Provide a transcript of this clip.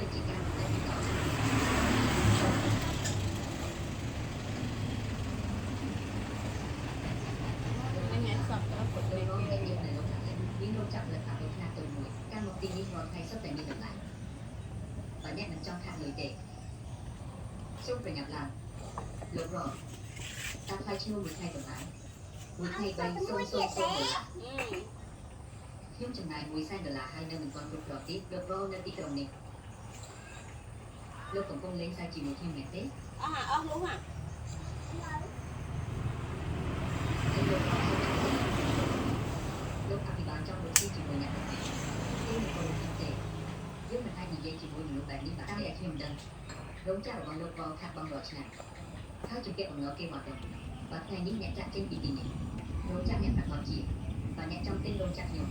ពិតជាការមិនដឹងដល់ នេះថ្ងៃសប្តាហ៍ពុត លោ នេះ ករង គេ ដែលមាននៅលោកខាងលិចមានរោងចក្រផលិតអាវុធខ្នាតតូចមួយការមកទីនេះរាល់ថ្ងៃសុទ្ធតែមានតម្លៃបើអ្នកមិនចង់ខាតលុយទេសូមប្រញាប់ឡើងលោករងតើថ្លៃឈ្នួលមួយថ្ងៃប៉ុន្មានមួយថ្ងៃ3 0 0 0ដុល្លារខ្ញុំចំណាយ1សែនដុល្លារហើយនៅមិនទាន់គ្រប់គ្រាន់ទៀតលោករងនៅទីក្រុងនេះលោកកំពុងលេងសើចជាមួយខ្ញុំមែនទេ អស់អស់លុះហ่ะ ហើយលោករងសូមអធិប្បាយលោកអភិបាលចង់រកស៊ីជាមួយអ្នកទាំងនេះគេមិនគោរពខ្ញុំទេយើងមិនអាចនិយាយជាមួយមនុស្សបែបនេះបានតែខ្ញុំដឹងរោងចក្ររបស់លោករងខាត់បងរាល់ឆ្នាំហើយជំពាក់បំណុលគេមកដល់បើថ្ងៃនេះអ្នកចាក់ចេញពីទីនេះរោងចក្រអ្នកប្រកបជាបើអ្នកចង់ទិញរោងចក្រខ្ញុំ